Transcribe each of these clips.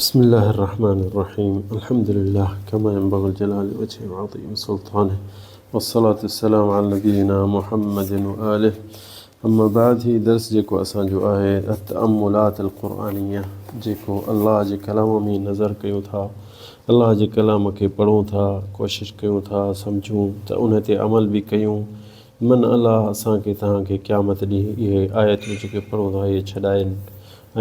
بسم الله الرحمن الرحيم الحمد لله كما ينبغي الجلال وجهه وعظيم سلطانه والصلاة والسلام على نبينا محمد وآله اما بعد هي درس جيڪو اسان جو آهي التأملات القرآنية جيڪو الله جي ڪلام ۾ نظر ڪيون ٿا الله جي ڪلام کي پڙهون ٿا ڪوشش ڪيون ٿا سمجهون ته ان تي عمل به ڪيون من الله اسان کي توهان کي قيامت ڏينهن اهي آيتون جيڪي پڙهون ٿا اهي ڇڏائين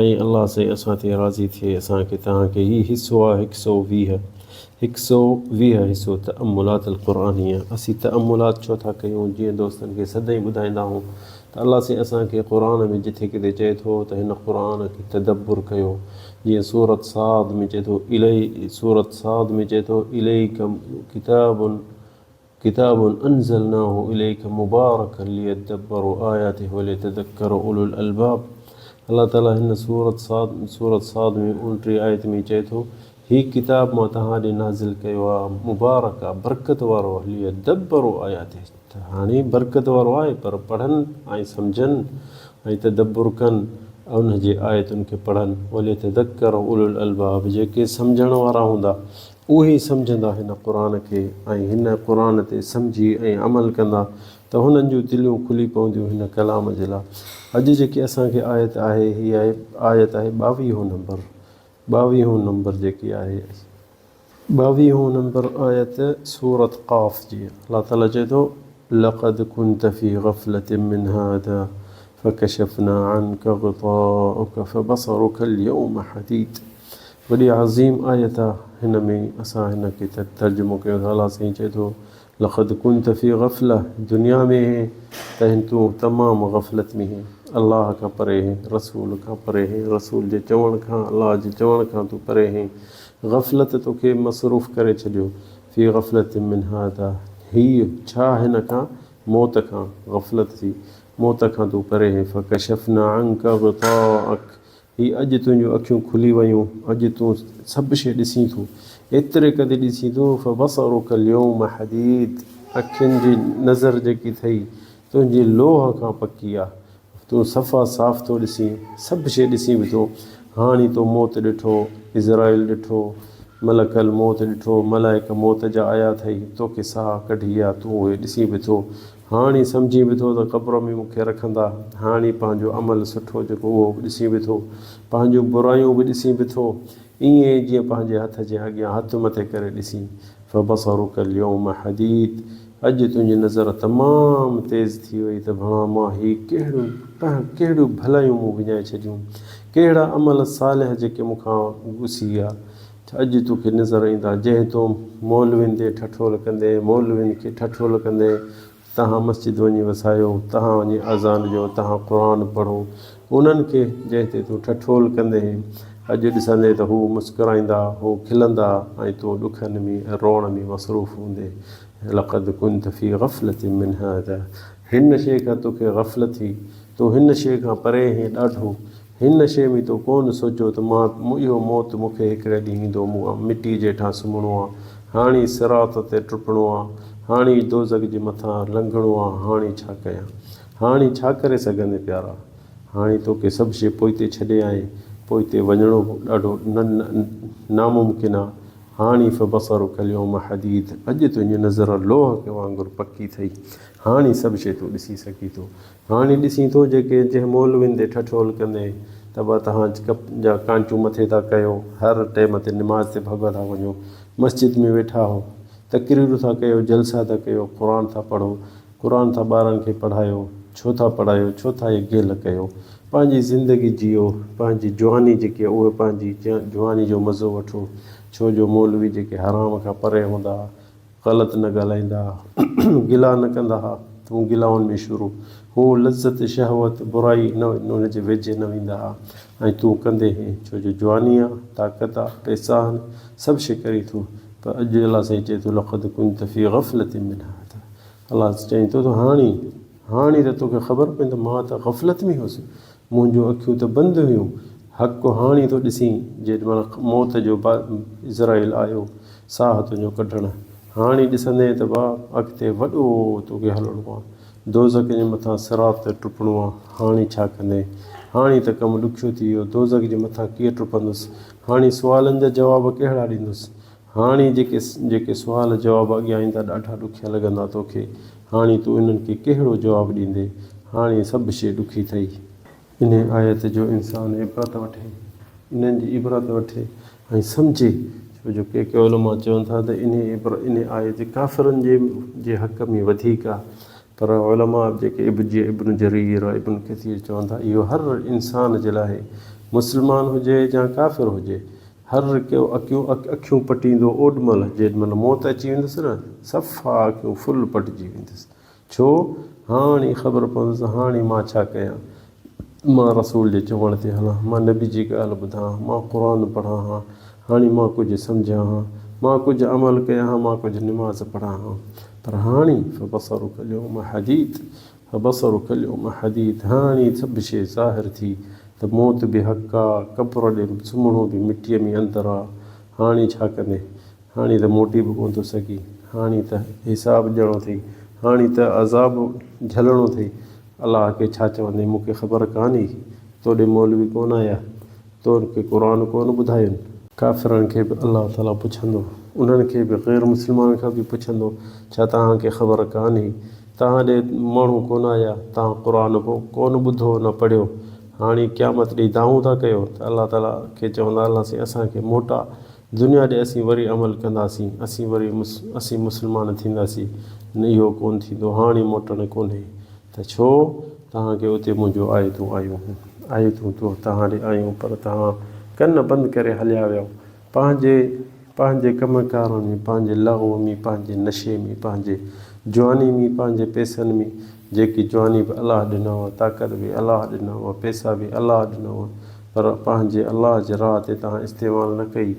۽ الله سائين اسان تي راضي ٿئي اسان کي توهان کي هي حصو آهي هڪ سئو ويهه هڪ سئو ويهه حصو تأملات القرآنية اسين تأملات ڇو ٿا ڪيون جيئن دوستن کي سدائين ٻڌائيندا آهيون ته الله سائين اسان کي قرآن ۾ جٿي ڪٿي چئي ٿو ته هن قرآن کي تدبر ڪيو جيئن سورت صاد ۾ چئي ٿو الي سورت صاد ۾ چئي ٿو اليڪ ڪتاب ڪتاب انزلناه اليک مبارک ليدبروا آياته وليتذڪر اولو الالباب الله تعالي هن سورت صاد سورت صاد ۾ 29 آيت ۾ چئي ٿو هي ڪتاب مان توهان ڏي نازل ڪيو آ مبارڪ آ برڪت وارو آ ليدبروا آياته ته هاڻي برڪت وارو آهي پر پڙهن ۽ سمجهن ۽ تدبر ڪن ان جي آيتن کي پڙهن وليتذڪر اولو الالباب جيڪي سمجهڻ وارا هوندا اهي ئي سمجهندا هن قرآن کي ۽ هن قرآن تي سمجهي ۽ عمل ڪندا ته هنن جون دليون کلي پونديون هن ڪلام جي لاء. اڄ جيڪي اسان کي آيت آهي هي آهي آيت آهي ٻاويهون نمبر ٻاويهون نمبر جيڪي آهي ٻاويهون نمبر آيت سورة قاف جي الله تعالي چئي ٿو لقد كنت في غفلة من هذا فڪشفنا عنک غطاءک فبصرک اليوم حديد وڏي عظيم آيت آ هن ۾ اسان هن کي ترجمو ڪيو ته الله سائين چئي ٿو لقد ڪنت في غفله دنيا ۾ هين ته هن تون تمام غفلت ۾ هين الله کان پري هين رسول کان پري هين رسول جي چوڻ کان الله جي چوڻ کان تون پري هين غفلت توکي مصروف ڪري ڇڏيو في غفلت من هذا هي ڇا هن کان موت کان غفلت ٿي موت کان تون پري هين فڪشفنا عنک غطاءک هي اڄ تنهنجون اکيون کلي ويون، اڄ تون سڀ شيء ڏسين ٿو، ايتري قدر ڏسين ٿو، فبصرک اليوم حديد، اکين جي نظر جيڪي اٿئي، تنهنجي لوهه کان پڪي آ، تون صفا صاف ٿو ڏسين، سڀ شيء ڏسين به ٿو، هاڻي تو موت ڏٺو، عزرائيل ڏٺو، ملڪ الموت ڏٺو، ملائڪ موت جا آيا اٿئي، توکي ساهه ڪڍي ويا، تون اهي ڏسين به ٿو، هاڻي سمجهين به ٿو ته قبر ۾ مون کي رکندا، هاڻي پنهنجو عمل سٺو جيڪو اهو به ڏسين به ٿو، پنهنجون برايون به ڏسين به ٿو، ائين ئي جيئن پنهنجي هٿ جي اڳيان هٿ مٿي ڪري ڏسين، فبصرک اليوم حديد، اڄ تنهنجي نظر تمام تيز ٿي وئي ته ڀڻا مان هي ڪهڙيون ڪهڙيون ڀلايون مون وڃائي ڇڏيون، ڪهڙا عمل صالح جيڪي مون کان گسي ويا. اڄ توکي نظر ايندا جنهن تون مولوين تي ٺٺول ڪندين، مولوين کي ٺٺول ڪندين، تهان مسجد وڃي وسايو، تهان وڃي اذان ڏيو، تهان قرآن پڙهو، انهن کي جنهن تي تون ٺٺول ڪندين، اڄ ڏسندين ته هو مسڪرائيندا، هو کلندا ۽ تون ڏکن ۾ ۽ روئڻ ۾ مصروف هوندين. لقد ڪنت في غفلة من هذا هن شيء کان توکي غفلت هئي، تون هن شيء کان پري هئين ڏاڍو، هن شيء ۾ تو ڪونه سوچيو ته مان اهو موت مون کي هڪڙي ڏينهن ايندو، مون مٽيء جي هيٺان سمهڻو آ، هاڻي صراط تي ٽپڻو آ، هاڻي دوزخ جي مٿان لنگهڻو آ، هاڻي ڇا ڪيان؟ هاڻي ڇا ڪري سگهندين پيارا؟ هاڻي توکي سڀ شيء پوئتي ڇڏي آئين، پوئتي وڃڻو به ڏاڍو ناممڪن آ، هاڻي فبصرک اليوم حديد، اڄ تنهنجي نظر لوهه وانگر پڪي ٿئي، هاڻي سڀ شيء تون ڏسي سگهين ٿو. هاڻي ڏسين ٿو جيڪي جنهن مولوين تي ٺٺول ڪندين ته به توهان ڪپ جا ڪانچون مٿي ٿا ڪيو، هر ٽيم تي نماز تي ڀڳا ٿا وڃو، مسجد ۾ ويٺا هو، تقريرون ٿا ڪيو، جلسا ٿا ڪيو، قرآن ٿا پڙهو، قرآن ٿا ٻارن کي پڙهايو، ڇو ٿا پڙهايو، ڇو ٿا اهي گيل ڪيو، پنهنجي زندگي جيئو، پنهنجي جواني جيڪي اهي پنهنجي جواني جو مزو وٺو، ڇو جو مولوي جيڪي حرام کان پري هوندا غلط نه ڳالهائيندا ها، گلا نه ڪندا ها، تون گلائن ۾ شروع هو، لذت، شهوت، برائي نه ان جي ويجهي نه ويندا ها ۽ تون ڪندي هين، ڇو جو جواني آ، طاقت آ، پئسا آهن، سڀ شيء ڪرين ٿو، پر اڄ الله سائين چئي ٿو لقد ڪنت في غفلة من هذا الله چئي ٿو ته هاڻي، هاڻي ته توکي خبر پئي ته مان ته غفلت ۾ هوس، منهنجون اکيون ته بند هيون، حق هاڻي ٿو ڏسين، جيڏي مهل موت جو عزرائيل آيو، ساهه تنهنجو ڪڍڻ، هاڻي ڏسندين ته وا اڳتي وڏو توکي هلڻو آ، دوزخ جي مٿان صراط تي ٽپڻو آ، هاڻي ڇا ڪندين؟ هاڻي ته ڪم ڏکيو ٿي ويو، دوزخ جي مٿان ڪيئن ٽپندس؟ هاڻي سوالن جا جواب ڪهڙا ڏيندس؟ هاڻي جيڪي جيڪي سوال جواب اڳيان ايندا ڏاڍا ڏکيا لڳندا توکي. هاڻي تون انهن کي ڪهڙو جواب ڏيندين؟ هاڻي سڀ شيء ڏکي ٿئي. انهيء آيت جو انسان عبرت وٺي، انهن جي عبرت وٺي ۽ سمجهي، ڇو جو ڪي ڪي علماء چون ٿا ته انهيء انهيء آيت ڪافرن جي جي حق ۾ وڌيڪ آهي، پر علماء جيڪي اب جيئن ابن جرير، ابن ڪثير چون ٿا اهو هر انسان جي لاء مسلمان هجي يا ڪافر هجي، هر ڪو اکيون اکيون پٽيندو اوڏمهل جيڏمهل موت اچي ويندس نه صفا اکيون فل پٽجي ويندس. ڇو؟ هاڻي خبر پوندس ته هاڻي مان ڇا ڪيان؟ مان رسول جي چوڻ تي هلان، مان نبي جي ڳالهه ٻڌان ها، مان قرآن پڙهان ها، هاڻي مان ڪجهه سمجهان ها، مان ڪجهه عمل ڪيان ها، مان ڪجهه نماز پڙهان ها. پر هاڻي فبصرک اليوم حديد، فبصرک اليوم حديد، هاڻي سڀ شيء ظاهر ٿي ته موت به حق آ، قبر ڏي سمهڻو به مٽيء ۾ اندر آ، هاڻي ڇا ڪندين؟ هاڻي ته موٽي به ڪونه ٿو سگهين، هاڻي ته حساب ڏيڻو اٿئي، هاڻي ته عذاب جهلڻو اٿئي، الله کي ڇا چوندين، مون کي خبر ڪانهي، توڏي مولوي ڪونه آيا، تو کي قرآن ڪونه ٻڌاين. ڪافرن کي به الله تعاليٰ پڇندو، انهن کي به غير مسلمانن کان به پڇندو، ڇا توهان کي خبر ڪانهي، توهان ڏي ماڻهو ڪونه آيا، توهان قرآن ڪونه ٻڌو نه پڙهيو، هاڻي قيامت ڏينهن دانهون ٿا ڪيو ته الله تعاليٰ کي چوندا الله سائين اسان کي موٽاء، دنيا ڏي اسين وري عمل ڪنداسين، اسين وري اسين مسلمان ٿينداسين، نه اهو ڪونه ٿيندو، هاڻي موٽڻ ڪونهي ته ڇو توهان کي اتي منهنجون آيتون آيون هيون، آيتون تو توهان ڏي آيون پر توهان ڪن بند ڪري هليا ويؤ، پنهنجي پنهنجي ڪم ڪارن ۾، پنهنجي لغو ۾، پنهنجي نشي ۾، پنهنجي جواني ۾، پنهنجي پئسن ۾، جيڪي جواني به الله ڏنا هئا، طاقت به الله ڏنا هئا، پئسا به الله ڏنا هئا، پر پنهنجي الله جي راهه تي توهان استعمال نه ڪئي،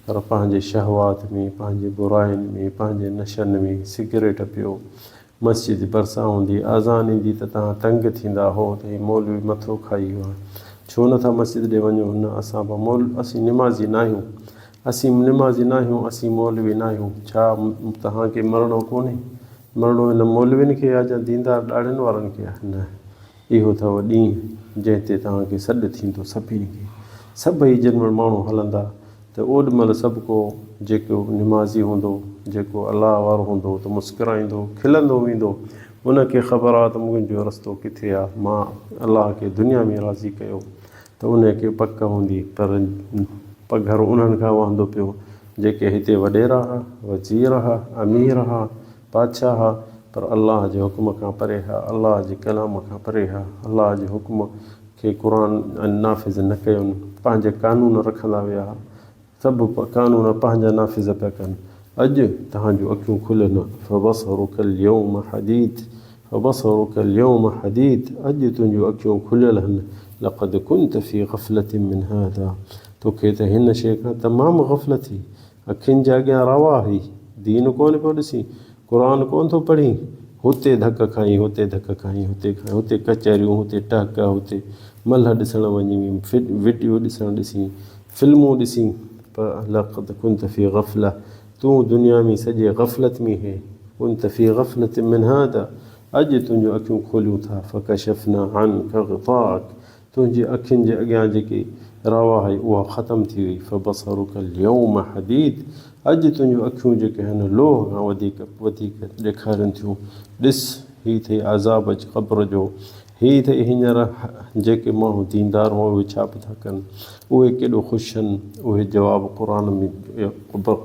پر پنهنجي شهوات ۾، پنهنجي براين ۾، پنهنجي نشن ۾، سگريٽ پيو، مسجد ڀرسان هوندي، اذان ايندي ته توهان تنگ ٿيندا هو ته هي مولوي مٿو کائي ويو آهي، ڇو نه ٿا مسجد ڏي وڃو، نه اسان به مول اسين نمازي ناهيون، اسين نمازي ناهيون، اسين مولوي ناهيون، ڇا توهان کي مرڻو ڪونهي؟ مرڻو هن مولوين کي آ يا ديندار ڏاڙهين وارن کي آ؟ نه، اهو اٿو ڏينهن جنهن تي توهان کي سڏ ٿيندو سڀني کي. سڀئي جن وٽ ماڻهو هلندا ته اوڏ مهل سڀ ڪو جيڪو نمازي هوندو، جيڪو الله وارو هوندو ته مسڪرائيندو، کلندو ويندو. ان کي خبر آ ته منهنجو رستو ڪٿي آ، مان الله کي دنيا ۾ راضي ڪيو ته ان کي پڪ هوندي. پر پگهر انهن کان وهندو پيو جيڪي هتي وڏيرا ها، وزير ها، امير ها، بادشاهه ها، پر الله جي حڪم کان پري ها، الله جي ڪلام کان پري ها، الله جي حڪم کي قرآن نافذ نه ڪيون، پنهنجا قانون رکندا ويا ها، سڀ قانون پنهنجا نافذ پيا ڪن، اڄ توهان جون اکيون کلن، فبصرک اليوم حديد، فبصرک اليوم حديد، اڄ تنهنجون اکيون کليل هن، لقد ڪنت في غفلة من هذا، توکي ته هن شيء کان تمام غفلت هئي، اکين جي اڳيان روا هئي، دين ڪونه پيو ڏسين، قرآن ڪونه ٿو پڙهين، هتي ڌڪ کائين، هتي ڌڪ کائين، هتي کائين، هتي ڪچهريون، هتي ٽهڪ، هتي ملهه ڏسڻ وڃين، وڊيو ڏسڻ ڏسين، فلمون ڏسين، پر لقد ڪنت في غفلة، تون دنيا ۾ سڄي غفلت ۾ هئين، ڪنت في غفلة من هذا، اڄ تنهنجون اکيون کوليون ٿا، فڪشفنا عنک غطاءک، تنهنجي اکين جي اڳيان جيڪي روا هئي اها ختم ٿي وئي، فبصرک اليوم حديد، اڄ تنهنجون اکيون جيڪي هن لوهه کان وڌيڪ وڌيڪ ڏيکارين ٿيون، ڏس هي ٿئي عذاب قبر جو، هي ٿئي هينئر جيڪي ماڻهو ديندار هئا اهي ڇا به ٿا ڪن، اهي ڪيڏو خوش هن، اهي جواب قرآن ۾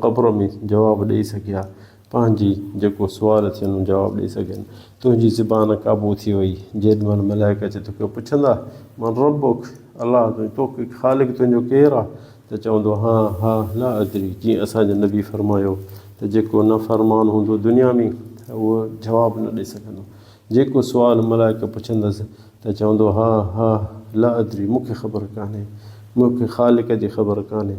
قبر ۾ جواب ڏئي سگهيا، پنهنجي جيڪو سوال ٿين ان جواب ڏئي سگهين. تنهنجي زبان قابو ٿي وئي. جيڏ مهل ملائڪ اچي توکي پڇندا، من ربک، الله تنهنجو توکي خالق تنهنجو ڪير آ؟ ته چوندو، ها ها لا ادري، جيئن اسان جي نبي فرمايو ته جيڪو نافرمان هوندو دنيا ۾ اهو جواب نه ڏئي سگهندو. جيڪو سوال ملائڪ پڇندس ته چوندو، ها ها لا ادري، مون کي خبر ڪانهي، مون کي خالق جي خبر ڪانهي.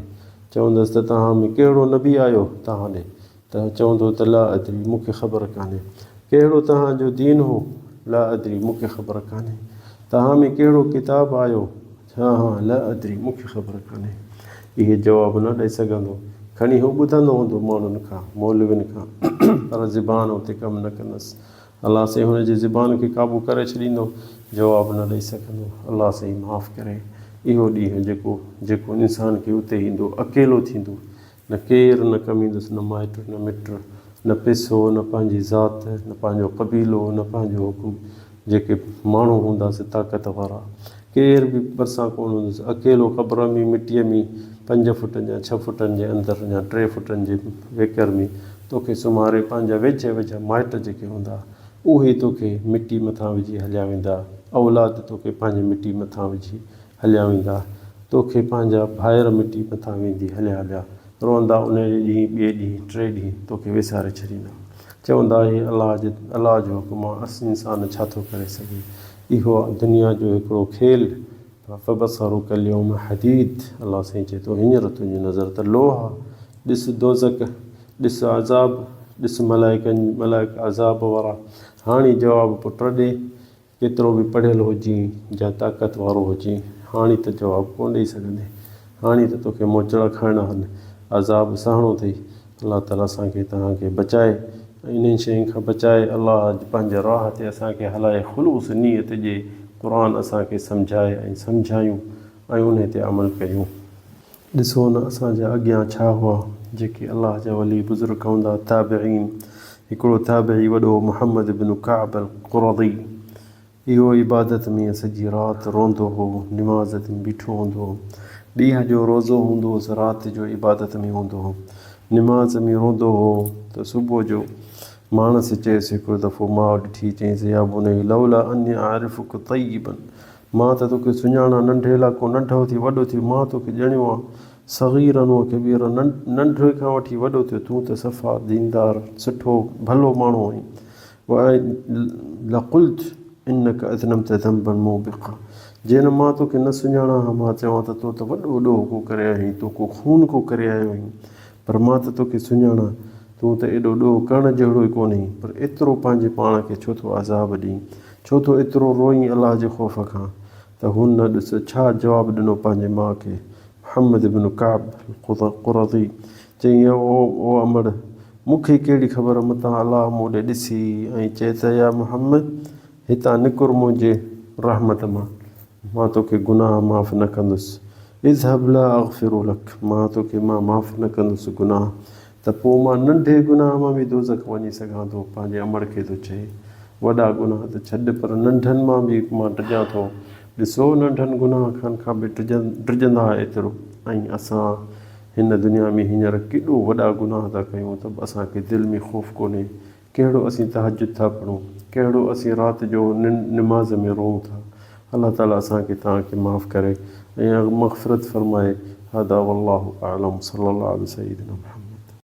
چوندس ته توهان ۾ ڪهڙو نبي آيو توهان ڏي؟ ته چوندو ته لا ادري، مون کي خبر ڪانهي. ڪهڙو توهان جو دين هو؟ لا ادري، مون کي خبر ڪانهي. توهان ۾ ڪهڙو ڪتاب آيو؟ ها ها، لا ادري، مون کي خبر ڪانهي. اهي جواب نه ڏئي سگهندو. کڻي هو ٻڌندو هوندو ماڻهن کان، مولوين کان، پر زبان اتي ڪم نه ڪندس. الله سائين هن جي زبان کي قابو ڪري ڇڏيندو، جواب نه ڏئي سگهندو. الله سائين معاف ڪري. اهو ڏينهن جيڪو جيڪو انسان کي اتي ايندو اڪيلو ٿيندو نه ڪير نه ڪم ايندس نه مائٽ نه مٽ نه پئسو نه پنهنجي ذات نه پنهنجو قبيلو نه پنهنجو حڪم جيڪي ماڻهو هوندا سي طاقت وارا ڪير به ڀرسان ڪونه هوندس اڪيلو قبر ۾ مٽيء ۾ پنج فٽن يا ڇهه فٽن جي اندر يا ٽي فٽن جي ويڪر ۾ توکي سمهاري پنهنجا ويجها ويجها مائٽ جيڪي هوندا اهي توکي مٽي مٿان وجهي هليا ويندا، اولاد توکي پنهنجي مٽي مٿان وجهي هليا ويندا، توکي پنهنجا ڀائر مٽي مٿان ويندي هليا هليا روئندا، انهيء ڏينهن، ٻئي ڏينهن، ٽئين ڏينهن توکي وساري ڇڏيندا. چوندا، هي الله جي الله جو حڪم آ، انسان ڇا ٿو ڪري سگهي؟ اهو آ دنيا جو هڪڙو کيل. فبصرک اليوم حديد، الله سائين چئي ٿو، هينئر تنهنجي نظر ته لوهه آ، ڏس دوزخ، ڏس عذاب، ڏس ملائڪن، ملائڪ عذاب وارا، هاڻي جواب پٽ ڏي، ڪيترو به پڙهيل هجين يا طاقت وارو هجين، هاڻي ته جواب ڪونه ڏئي سگهندين، هاڻي ته توکي موچڙا کائڻا آهن، عذاب سهڻو اٿئي، الله تعالي اسان کي توهان کي بچائي ۽ انهن شين کان بچائي، الله پنهنجي راهه تي اسان کي هلائي، خلوص نيت ڏئي، قرآن اسان کي سمجهائي ۽ سمجهايون ۽ انهي تي عمل ڪيون. ڏسو نه اسان جا اڳيان ڇا هئا، جيڪي الله جا ولي بزرگ هوندا، تابعين، هڪڙو تابعي وڏو محمد بن ڪعب القرظي، اهو عبادت ۾ سڄي رات روئندو هو، نماز تي بيٺو هوندو هو، ڏينهن جو روزو هوندو هوس، رات جو عبادت ۾ هوندو هو، نماز ۾ روئندو هو ته صبح جو ماڻس چيس هڪڙو دفعو ماء ڏٺي چيائينس يا بني لولا اني اعرفک طيبا مان ته توکي سڃاڻان، ننڍي لاء ڪو ننڍو ٿي وڏو ٿيو، مان توکي ڄڻيو آن، صغيرا و ڪبيرا، ننڍي کان وٺي وڏو ٿيو، تون ته صفا ديندار، سٺو، ڀلو ماڻهو آهين. لقلت انک اذنبت ذنبا موبقا، جي نه مان توکي نه سڃاڻان ها، مان چوان ته تو ته وڏو ڏوهه ڪو ڪري آيو آهين، تون ڪو خون ڪو ڪري آيو آهين، پر مان ته توکي سڃاڻان، تون ته ايڏو ڏوهه ڪرڻ جهڙو ئي ڪونهين، پر ايترو پنهنجي پاڻ کي ڇو ٿو عذاب ڏين؟ ڇو ٿو ايترو روئين الله جي خوف کان؟ ته هن ڏس ڇا جواب ڏنو پنهنجي ماء کي، محمد بن ڪعب القرظي چيائين، او امڙ! مون کي ڪهڙي خبر متان الله مون ڏي ڏسي ۽ چئي ته يا محمد! هتان نڪر منهنجي رحمت مان، مان توکي گناهه معاف نه ڪندس. اذهب لا اغفر لک، مان توکي مان معاف نه ڪندس گناهه، ته پوء مان ننڍي گناهه مان به دوزخ وڃي سگهان ٿو، پنهنجي امڙ کي ٿو چئي، وڏا گناهه ته ڇڏ پر ننڍن مان به مان ڊڄان ٿو. ڏسو ننڍن گناهن کان به ڊڄندا ها ايترو ۽ اسان هن دنيا ۾ هينئر ڪيڏو وڏا گناهه ٿا ڪيون ته به اسان کي دل ۾ خوف ڪونهي. ڪهڙو اسين تهجد ٿا پڙهون، ڪهڙو اسين رات جو نماز ۾ روئون ٿا. الله تعالي اسان کي توهان کي معاف ڪري ۽ مغفرت فرمائي. هذا والله اعلم صلي الله علي سيدنا محمد.